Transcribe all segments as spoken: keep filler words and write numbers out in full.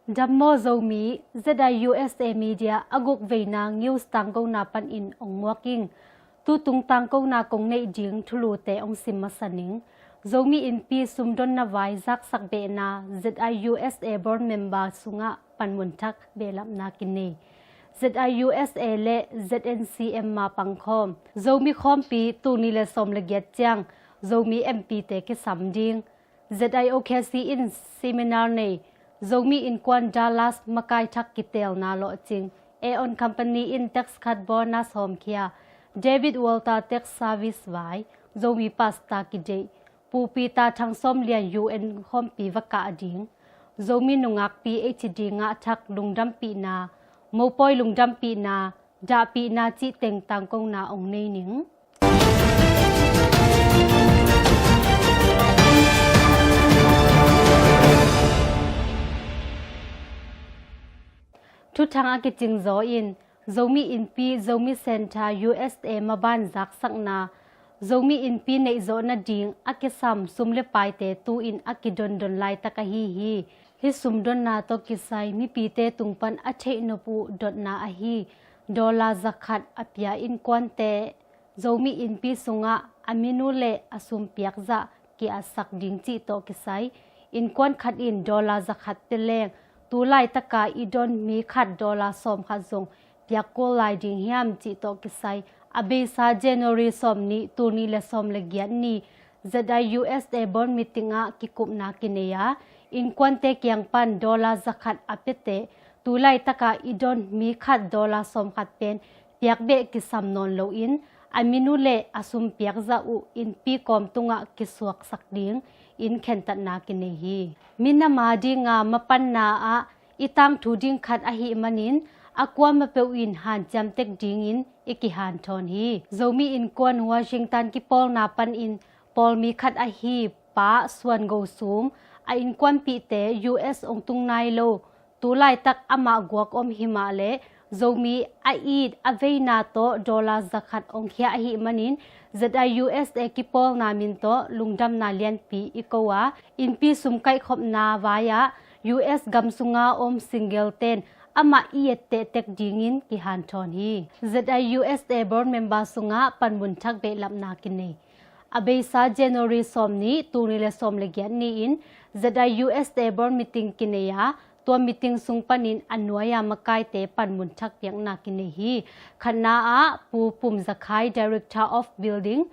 Dam maw Zomi, Z I U S A Media a guk veina news tangkona panin ong muak ing. Tutung tangkona kong neih ding thulute ong sim masa ning. Zomi Innpi sumdonna vai zaksak behna Z I U S A board member sungah panmun thak behlapna kinei. Z I U S A le Z N C M mapang khawm Zomi khawmpi tul nih le sawm le giat ciang Zomi M P te kisam ding. Z I O K C in seminar nei. Zomi Innkuan Dallas makai thak kiteelna lawhcing. Aeon Company in tax cut bonus hawmkhia. David Walter Tax Service vai. Zomi Pastor kideih. Pu Peter Thang Sawm Lian U N khawmpi va kah ding. Zomi nungak P H D ngah thak lungdampihna, mopawi lungdampihna, dahpihna cih teng tangkona ong nei ning. Thuthang a kicing zaw in Zomi Innpi, Zomi Center U S A maban zaksakna, Zomi Innpi neihzawh nading a kisam sum le paite tu-in a kidondon laitak ahi hi. Hih sumdonna tawh kisai mipite tung pan a theihnop uh dotna ahi dollar zakhat a pia innkuante Zomi Innpi sungah a minu le a sumpiak zah ki-atsak ding cih tawh kisai innkuan khat in dollar zakhat pia leng tu laitaka i don mi khat dollar sawmkhat zong piak kul lai ding hiam cih tawh kisai a beisa January sawmnih, tul nih le sawm le giat ni Z I U S A board meeting ah kikupna kinei a, innkuante kiang pan dollar zakhat a piate tu laitaka i don mi khat dollar sawmkhat pen piak beh kisam nawn loin a minu le a sumpiak zah uh innpi kawm tungah kisuaksak dingin khentatna kinei hi. Minam a dinga mapanna ah i tangthu ding khat ahih manin a kuamah peuh in hanciam tek dingin i kihanthawn hi. Zomi Innkuan Washington kipawlna panin pawlmi khat ahi Pa Suan Go Sum a innkuanpihte U S ong tung nai lo tu laitak amah guak om himah le Zomi a it a veina tawh dollar zakhat ong khia ahih manin Z I U S A kipawlna min tawh lungdamna lianpi i ko a, innpi sum kaihkhopna vai-ah U S gam sunga om single ten amah i etteh tek dingin kihanthawn hi. Z I U S A board member sungah panmun thak behlapna kinei. A beisa January sawmnih, tul nih le sawm le giat ni-in Z I U S A board meeting kinei a, tua meeting sung panin a nuai-a makaite panmun thak piakna kinei hi. Khatna ah Pu Pum Za Khai, Director of Building,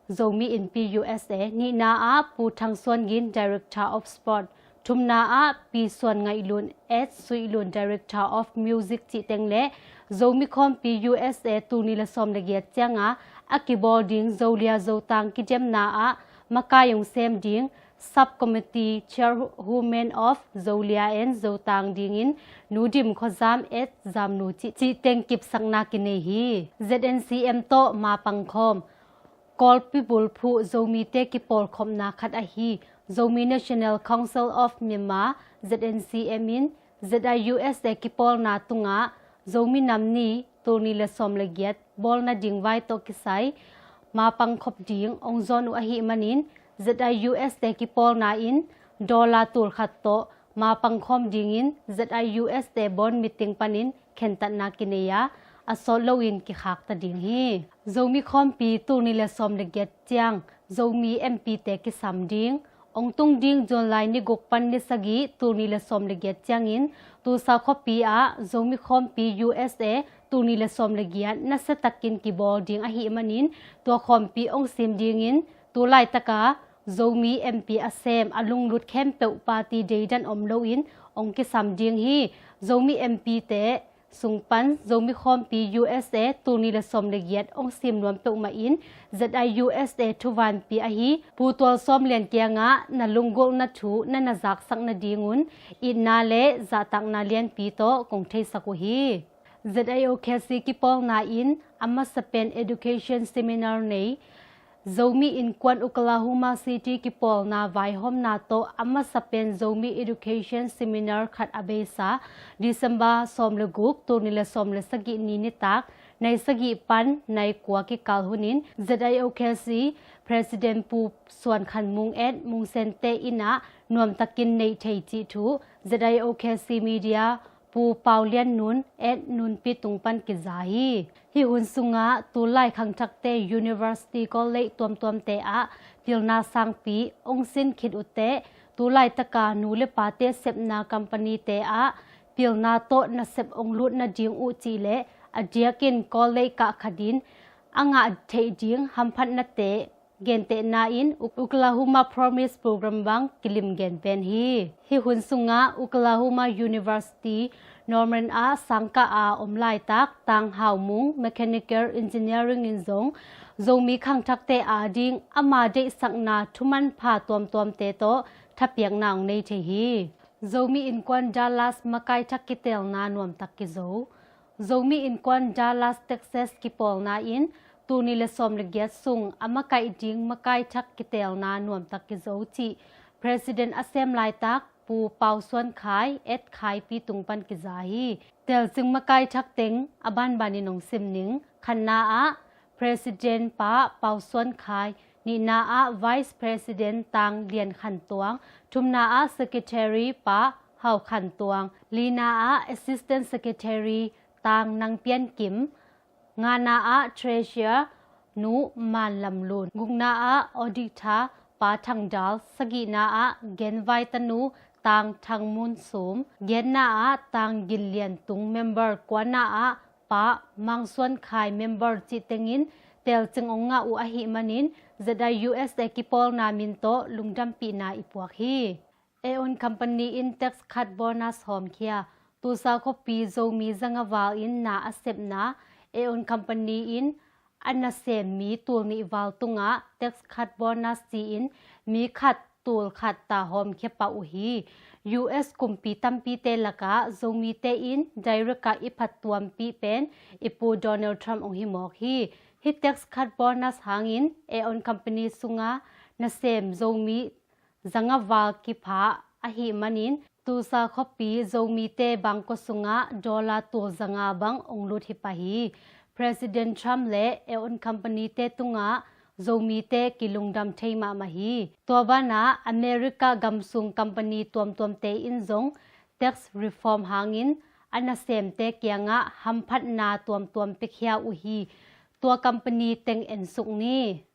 Zomi Innpi U S A, nihna ah Pu Thang Suan Gin, Director of Sport, thumna ah Pi Suan Ngaih Lun, S Suih Lun, Director of Music cih teng le Zomi khawmpi U S A tul nih le sawm le giat cianga a kibawl ding Zolia Zotang kidemna ah makai ong sem ding Subcommittee Chairwoman of Zolia and Zotang dingin Nu Dim Khua Zam, S Zam Nu cih, cih teng kipsakna kinei hi. Z N C M tawh mapang khawm Kawlpi bulphuh Zomite kipawlkhopna khat ahi Zomi National Council of Myanmar, Z N C M in Z I U S A kipawlna tungah Zomi Nam Ni tul nih le sawm le giat bawlna ding vai tawh kisai mapang khop ding ong zawn uh ahih manin Z I U S A kipawlna in dollar tul khat tawh mapang khawm dingin Z I U S A board meeting panin khentatna kinei a, a sawt loin kikhakta ding hi. Zomi khawmpi tul nih le sawm le giat ciang Zomi M P te kisam ding. Ong tung ding July ni guk pan ni sagih, tul nih le sawm le giat ciangin Tulsa khuapi ah Zomi khawmpi U S A tul nih le sawm le giat nasiatakin kibawl ding ahih manin tua khawmpi ong sim dingin tu laitaka Zomi M P a sem a lunglut khempeuh party deidan om loin ong kisam ding hi. Zomi M P te sung pan Zomi khawmpi U S A tul nih le sawm le giat ong sim nuam peuhmah in Z I U S A thuvanpi ahi Pu Tual Sawm Lian kiangah na lunggulhna thu na na zaksak nadingun itna le zahtakna lianpi tawh kong theisak uh hi. Z I O K C kipawlna in a masa pen education seminar nei. Zomi Innkuan Oklahoma City kipawlna vaihawmna tawh a masa pen Zomi Education Seminar khat a beisa December sawm le guk, tul nih le sawm le sagih ni nitak nai sagih pan nai kua kikal hunin Z I O K C President Pu Suan Khan Mung et Mung Sente in ah nuamtakin neih thei cih thu Z I O K C Media Pu Pau Lian Nun et Nunpi tung pan kiza hi. Hih hun sungah tulai khangthakte University College tuamtuamte ah pilna sangpi ong sin khit uhteh, tulaitaka nu le pate sepna company-te ah pilna tawh nasep ong lut nading uh cih le a diakin college kah khatin a ngah theih ding hamphatnate gentehna in Oklahoma Promise Program bang kilim gen pen hi. Hih hun sungah Oklahoma University Norman ah sangkah a om laitak Tang Hau Mung, Mechanical Engineering in zong Zomi khangthakte ading ama deihsakna thumanpha tuamtuamte tawh thapiakna ong nei thei hi. Zomi Innkuan Dallas makaithak kiteelna nuamtak kizo. Zomi Innkuan Dallas Texas kipawlna in tul nih le sawm le giat sung a makaih ding makaithak kiteelna nuamtak kizo cih President a sem laitak Pu Pau Suan Khai et Khaipi tung pan kiza hi. Teelcing makaithak teng a banbanin ong sim ning. Khatna ah President Pa Pau Suan Khai, nihna ah Vice President Tang Lian Khan Tuang, thumna ah Secretary Pa Hau Khan Tuang, lina ah Assistant Secretary Tang Nang Pian Kim, ngana ah Treasurer Nu Man Lam Lun, gukna ah Auditor Pa Thang Dal, sagihna ah Genvai Tanu Tang Thang Mun Sum, giatna ah Tang Gin Lian Tung, member kuana ah Pa Mang Suan Khai, member cih tengin teelcing ong ngah uh ahih manin Z I U S A kipawlna min tawh lungdampihna i puak hi. Aeon Company in tax cut bonus hawmkhia. Tulsa khuapi Zomi zanga val in na a sepna Aeon Company in a nasem mi tul nih val tungah tax cut bonus ci-in mi khat tul khat ta hawmkhia pah uh hi. U S kumpi tampite lakah Zomite in direct ah i phattuampih pen i Pu Donald Trump ong hi mawk hi. Hih tax cut bonus hangin Aeon Company sunga nasem Zomi zanga val kipha ahih manin Tulsa khuapi Zomite bangkua sungah dollar tul zanga bang ong lut hi pah hi. President Trump le Aeon Company-te tungah Zomite kilungdam thei mahmah hi. Tua banah America gamsung company tuamtuamte in zong tax reform hangin a nasemte kiangah hamphatna tuamtuam piakhia uh hi. Tua company teng ensuk ni.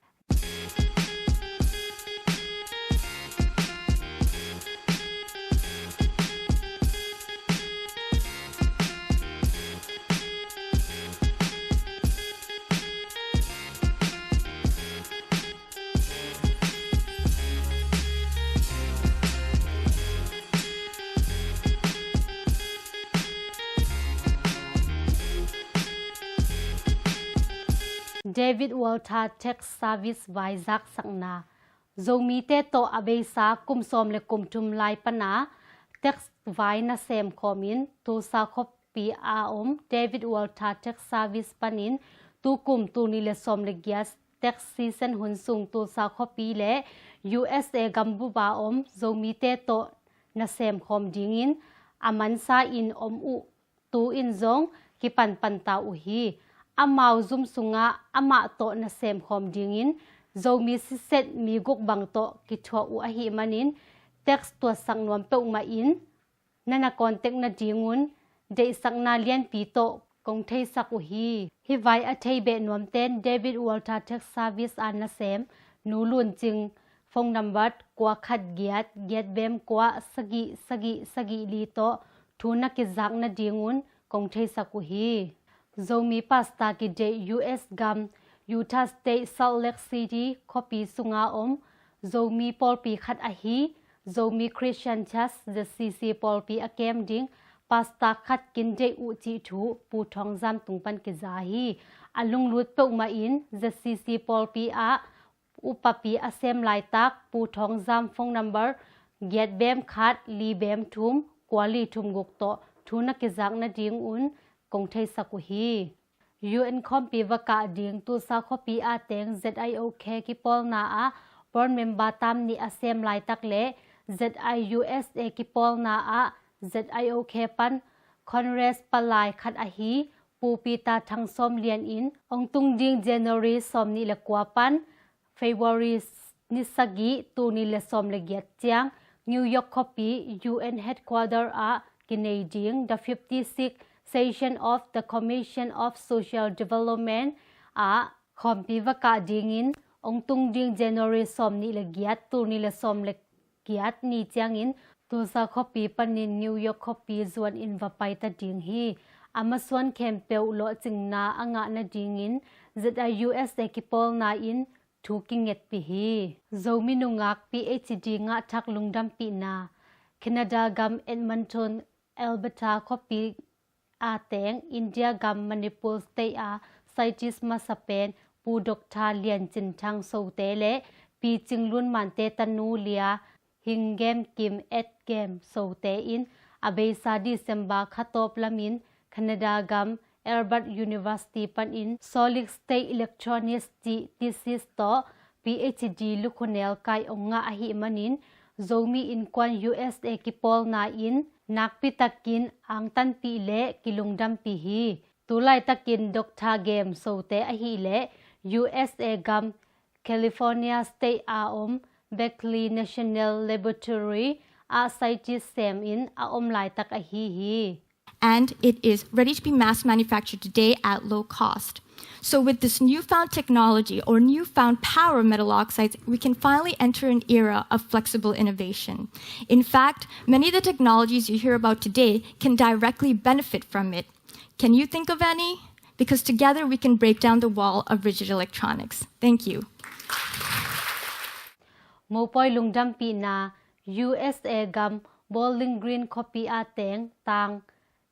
David Walter Tax Service vai zaksakna. Zomite tawh a beisa kum sawm le kum thum lai pana tax vai nasem khawmin Tulsa khuapi a om David Walter Tax Service panin tukum tul nih le sawm le giat tax season hun sung Tulsa khuapi le U S A gambup a om Zomite tawh nasem khawm dingin a mansa in om uh tu in zong kipanpan ta uh hi. Amau zum sungah amah tawh nasem khawm dingin Zomi siset mi guk bang tawh kithuah uh ahih manin tax tuatsak nuam peuhmah in na na contact nadingun deihsakna lianpi tawh kong theisak uh hi. Hih vai a thei beh nuamten David Walter Tax Service a nasem Nu Lun Cing phone number kua khat giat, giat bem kua, sagih, sagih, sagih li tawh thu na kizak nadingun kong theisak uh hi. Zomi pastor kideih U S gam, Utah State, Salt Lake City khuapi sunga om Zomi pawlpi khat ahi Zomi Christian Church, Z C C pawlpi a kem ding pastor khat kin deih uh cih thu Pu Thawng Zam tung pan kiza hi. A lunglut peuhmah in Z C C pawlpi ah upapi a sem laitak Pu Thawng Zam phone number giat bem khat, li bem thum, kua li thum guk tawh thu na kizak nadingun kong theisak uh hi. U N khawmpi va kah ding Tulsa khuapi ah teng Z I O K kipawlna ah board member tam nih a sem laitak le Z I U S A kipawlna ah Z I O K pan Congress palai khat ahi Pu Peter Thang Sawm Lian in ong tung ding January sawm nih le kua pan February ni sagih, tul nih le sawm le giat ciang New York khuapi U N headquarter ah kinei ding the fifty-sixth session of the Commission of Social Development ah khawmpi va kah dingin, hong tung ding January sawm nih le giat, tul nih le sawm le giat ni ciangin Tulsa khuapi panin New York khuapi zuanin va paita ding hi. A masuan khempeuh lawhcinna a ngah nadingin Z I U S A kipawlna in thu kingetpih hi. Zomi nungak P H D ngah thak lungdampihna. Canada gam Edmonton, Alberta khuapi a teng India gam Manipur State a scientist masa pen Pu Doctor Lian Cin Thang Sote le Pi Cing Lun Mante tanu Lia Hing Gem Kim Et Gem Sote in a beisa December kha tawp lamin Canada gam Alberta University panin Solid State Electronics cih thesis tawh P H D lukhunel kai ong ngah ahih manin Zomi Innkuan U S A kipawlna in nakpi takin angtanpih le kilungdampih hi. Tulaitakin Doctor Gem Sote ahih leh U S A gam California State a om Berkeley National Laboratory ah scientist sem in a om laitak ahi hi. And it is ready to be mass manufactured today at low cost. So with this newfound technology or newfound power of metal oxides, we can finally enter an era of flexible innovation. In fact, many of the technologies you hear about today can directly benefit from it. Can you think of any? Because together we can break down the wall of rigid electronics. Thank you. Mopoi lungdampihna. U S A gam Bowling Green khuapi a teng Tang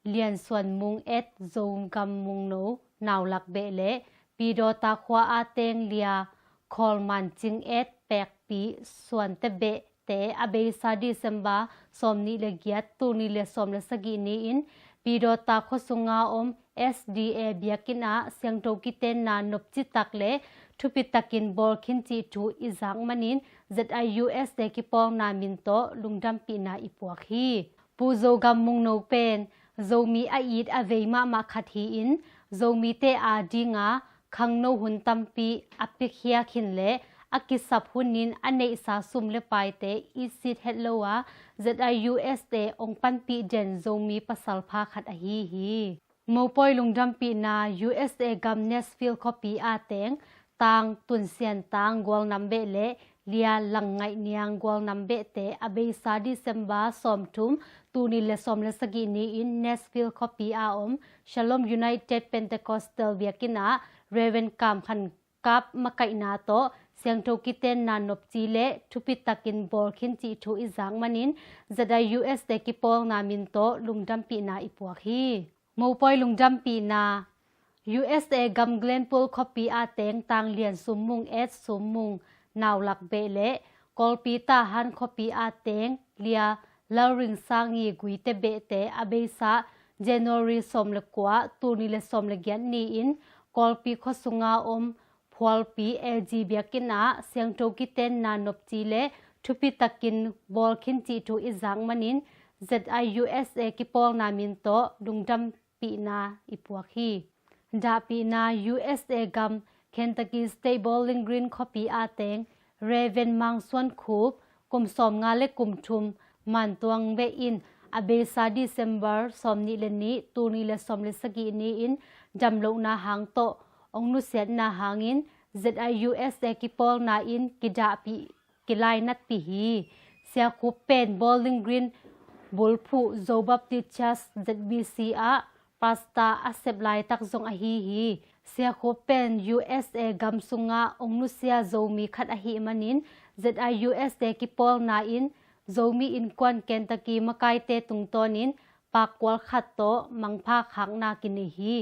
Lian Suan Mung Et Zogam Mungno Naulak Beh le Pidawta khua a teng Lia Khawl Man Cing Et Pekpi Suante Beh te a beisa December sawm nih le giat, tul nih le sawm le sagih ni-in Pidawta khua sunga om S D A biakinn ah siangtho kitenna nopci tak le thupi takin bawl khin cih thu i zak manin Z I U S A kipawlna min tawh lungdampihna i puak hi. Pu Zogam Mungno pen Zomi a it a vei mahmah khat hi-in Zomite a dinga khangno hun tampi a piakhia khin le a kisap hunin a neihsa sum le paite i sit het lo a Z I U S A ong panpih den Zomi pasalpha khat ahi hi. Mopoi lungdampihna. U S A gam Nashville khuapi a teng Tang Tun Sian Tang Gualnam Beh le Lia Lang Ngaih Niang Gualnam Behte a beisa December sawmthum, tul nih le sawm le sagih ni-in Nashville khuapi a om Shalom United Pentecostal biakinn ah Reverend Kam Khan Kap makaihna tawh siangtho kitenna nopci le thupi takin bawl khin cih thu i zak manin Z I U S A kipawlna min tawh lungdampihna i puak hi. Mopoi lungdampihna. U S A gam Glenpool khuapi a teng Tang Lian Sum Mung Et Sum Mung Naulak Beh le Kawlpi Tahan khuapi a teng Lia Lalring Sangi Guite Behte a beisa January sawm le kua, tul nih le sawm le giat ni-in Kawlpi khua sunga om Phualpi A G biakinn ah siangtho kitenna nopci le thupi takin bawl khin cih thu i zak manin Z I U S A kipawlna min tawh lungdampihna i puak hi. Dahpihna. U S A gam Kentucky State Bowling Green khuapi a teng Reverend Mang Suan Khup, kum sawmnga le kum thum, Mantuang Beh in a beisa December sawm nih le nih, tul nih le sawm le sagih ni-in damlohna hang tawh ong nusiatna hangin Z I U S A kipawlna in kidahpih kilainatpih hi. Sia Khup pen Bowling Green bulphuh Zo Baptist Church Z B C ah pastor a sep laitak zong ahi hi. Sia Khup pen U S A gam sungah ong nusia Zomi khat ahih manin Z I U S A kipawlna in Zomi Innkuan Kentucky makaite tungtawnin pakkual khat tawh mangpha khakna kinei hi.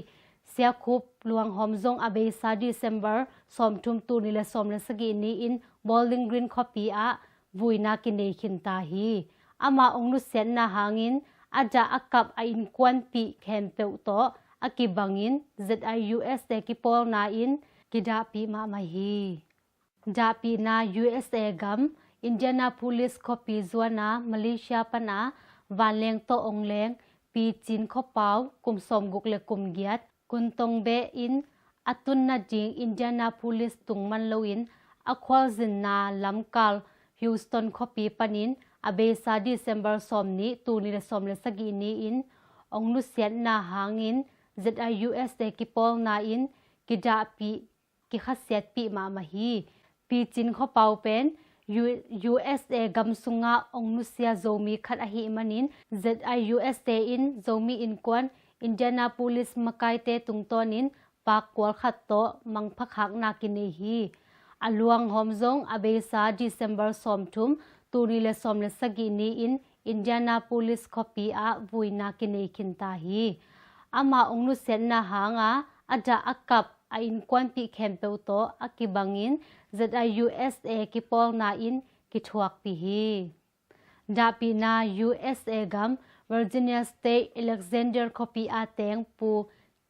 Sia Khup luanghawm zong a beisa December sawmthum, tul nih le sawm le sagih ni-in Bowling Green khuapi ah vuina kinei khinta hi. Ama ong nusiatna hangin a dah a kap a innkuanpih khempeuh tawh a kibangin Z I U S A kipawlna in kidahpih mahmah hi. Dahpihna. U S A gam Indianapolis khuapi zuana Malaysia pana vanleng tawh ong leng Pi Cin Khua Pau, kum sawmguk le kum giat, Kuntong Beh in a tun nading Indianapolis tung man loin a khualzinna lamkal Houston khuapi panin a beisa December sawm ni, tul nih le sawm le sagih ni-in ong nusiatna hangin Z I U S A kipawlna in kidahpih, kikhasiatpih mahmah hi. Picin khuapau pen U-, U S A gam sungah ong nusia Zomi khat ahih manin Z I U S A in Zomi innkuan Indianapolis makaite tungtawnin pakkual khat tawh mangphakhakna kinei hi. A luanghawm zong a beisa December sawmthum, tul nih le sawm le sagih ni-in Indianapolis khuapi ah vuina kinei khinta hi. Ama ong nusiatna hanga a dah a kap a innkuanpih khempeuh tawh a kibangin Z I U S A kipawlna in kithuakpih hi. Dahpihna: U S A gam Virginia State Alexander khuapi a teng Pu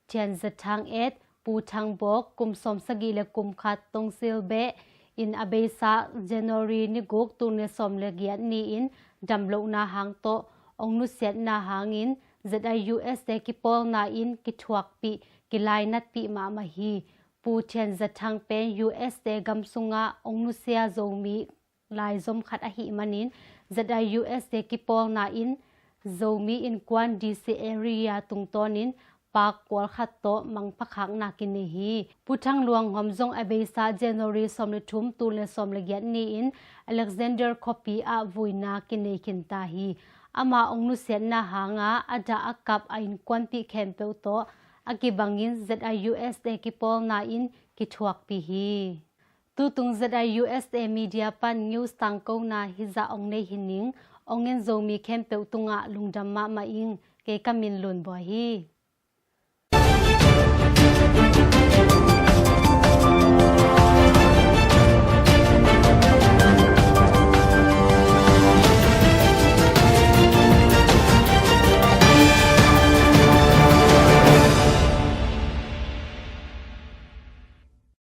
Thian Za Thang et Pu Thang Bawk, kum sawmsagih le kum khat, Tongsil beh in a beisa January ni guk, tul nih le sawm le giat ni-in damlohna hang tawh ong nusiatna hangin Z I U S A kipawlna in kithuakpih, kilainatpih mahmah hi. Pu Thian Za Thang pen U S A gam sungah ong nusia Zomi laizom khat ahih manin Z I U S A kipawlna in Zomi innkuan D C area tungtawnin pakkual khat tawh mangphakhakna kinei hi. Pu Thang luanghawm zong a beisa January sawm le thum, tul nih le sawm le giat ni-in Alexander khuapi ah vuina kinei khinta hi. Ama ong nusiatna hanga a dah a kap a innkuanpih khempeuh tawh a kibangin Z I U S A kipawlna in kithuakpih hi. Tutung Z I U S A media pan news tangkona hizah ong nei hi ning. Ong en Zomi khempeuh tungah lungdam mahmah ing. Kei ka min Lun Bawi hi.